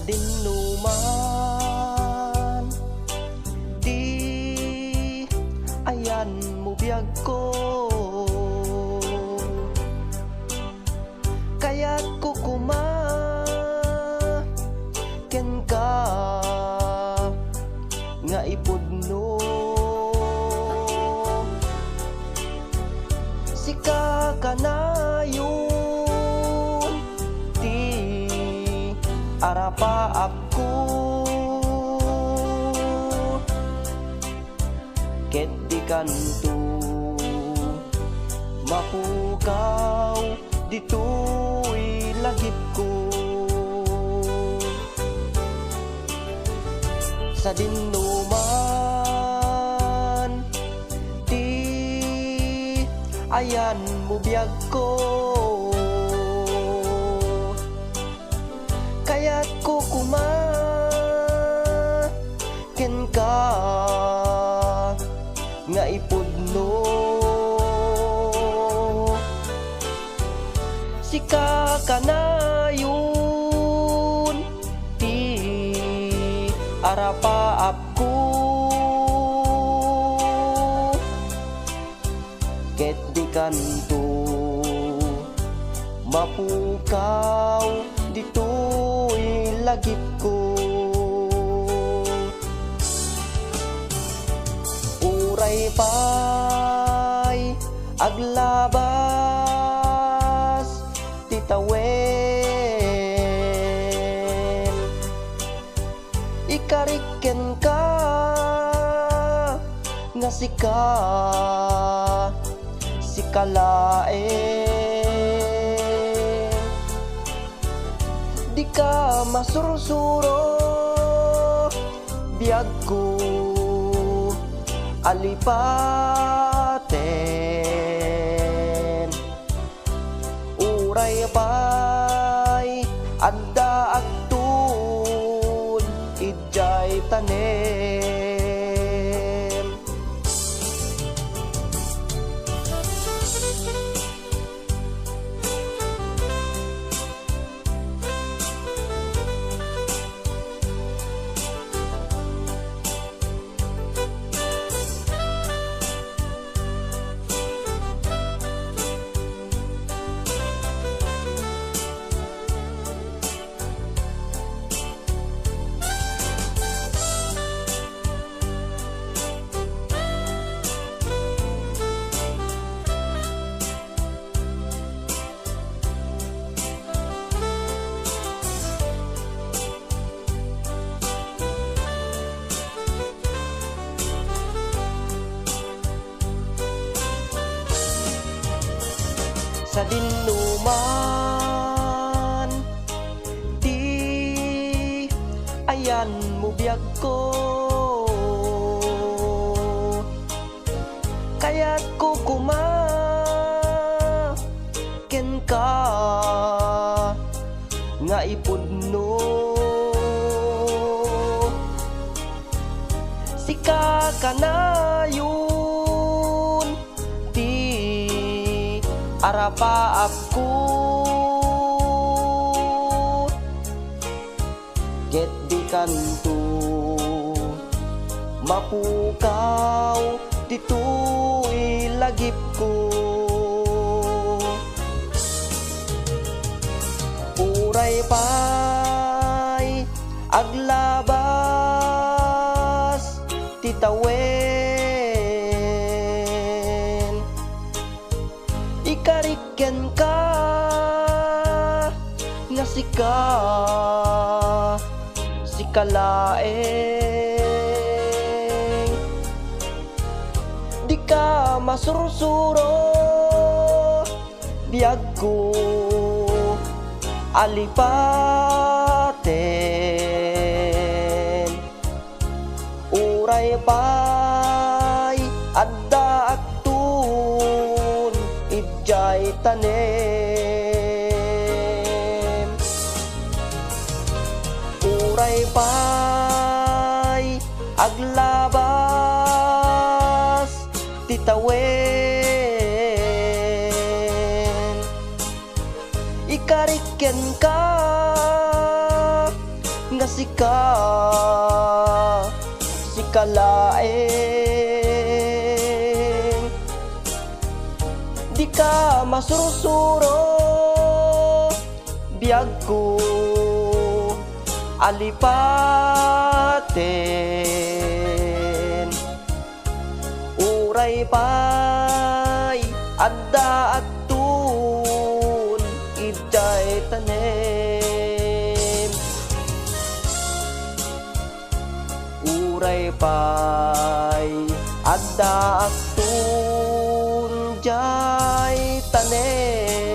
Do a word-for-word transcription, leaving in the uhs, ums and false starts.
Dinno man ti ayanmo, biagko. Kayatko koma kenka nga ipudno. Sika kanayon ti arapaapko, ket dikanto mapukaw ditoy lagipko. Sadinno man ti ayanmo, biagko. Kayatko koma kenka nga ipudno. Sika kanayon ti arapaapko, ket dikanto mapukaw ditoy lagipko. Uray pay aglabas ti tawen, ikarik kenka nga sika, sika laeng. Dika masursuro, biagko, alipaten. Uray pay addaakton idiay tanem. Sadinno man ti ayanmo, biagko. Kayatko koma kenka nga ipudno. Sika kanayon ti arapaapko, ket dikanto mapukaw ditoy lagipko. Uray pay aglabas ti tawen, ikarik kenka nga sika, sika laeng. Dika masursuro, biagko, alipaten. Uray pay addaakton idiay tanem. Uray pay aglabas ti tawen, ikarik kenka sika, sika laeng. Dika masursuro, biagko, alipaten. Uray pay adda atun idiay tanem. Uray pay adda atun diay tanem.